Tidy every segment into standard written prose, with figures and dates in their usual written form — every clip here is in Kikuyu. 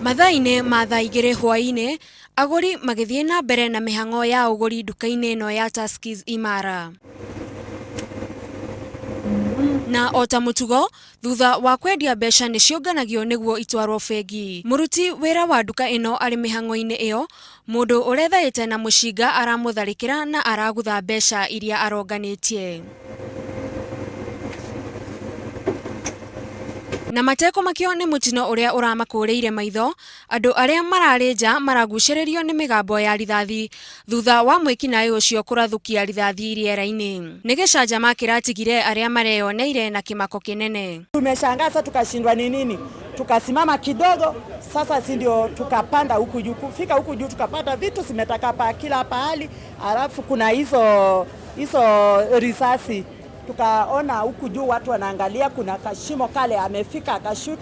Mathaa-inĩ ma thaa 2 hwaĩ-inĩ, agũri magĩthiĩ na mbere na mĩhang'o ya ũgũri nduka-inĩ ĩno ya Tuskys Imara. Na o ta mũtugo, thutha wa kwendia mbeca nĩ ciũnganagio nĩguo itwarwo bengi. Mũruti wĩra wa nduka ĩno arĩ mĩhang'o-inĩ ĩyo, mũndũ ũrethaĩte na mũcinga aramũtharĩkĩra na aragutha mbeca iria aronganĩtie. Na matekũmakio nĩ mũtino ũrĩa ũramakũrĩire maitho, andũ arĩa mararĩ nja maragucĩrĩrio nĩ mĩgambo ya rithathi thutha wa mwĩkinaĩ ũcio kũrathũkia rithathi rĩera-inĩ. Nĩ gĩcanjama kĩratigire arĩa mareyoneire na kĩmako kĩnene. Tumeshangaa sasa tukashindwa ni nini, tukasimama kidogo sasa, si ndio tukapanda huku juu. Kufika huku juu tukapata vitu zimetapakaa kila pahali, alafu kuna hizo hizo risasi tukaona huku juu watu wanaangalia, kuna kashimo kale amefika akashoot,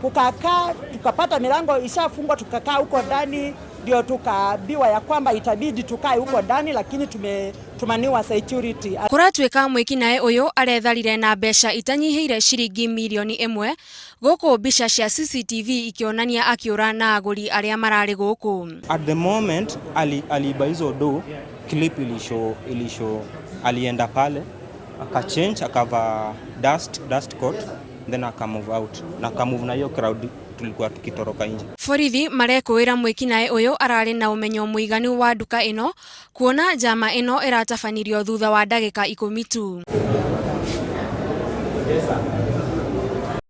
kukakaa, tukapata milango ishafungwa, tukakaa huko ndani, ndio tukaambiwa ya kwamba itabidi tukae huko ndani, lakini tumetumaniwa security. Kũratuĩka mwĩkinaĩ ũyũ aretharire na mbeca itanyihĩire ciringi mirioni 1, gũkũ mbica cia CCTV ikĩonania akĩũra na agũri arĩa mararĩ gũkũ. At the moment aliiba hizo do, clip ilishow alienda pale akachange, akavaa dust coat, then akamove out na akamove na hiyo crowd tulikuwa tukitoroka nje. Borithi marekũĩra mwĩkinaĩ ũyũ ararĩ na ũmenyo mũiganu wa nduka ĩno, kuona njama ĩno ĩratabanirio thutha wa ndagĩka 10 tu.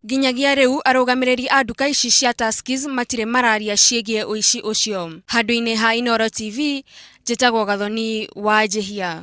Nginyagia rĩu arũgamĩrĩri a nduka ici cia Tuskys matirĩ mararia ciĩgiĩ ũici ũcio. Handũ-inĩ ha Inooro TV, njĩtagwo Gathoni wa Njĩhia.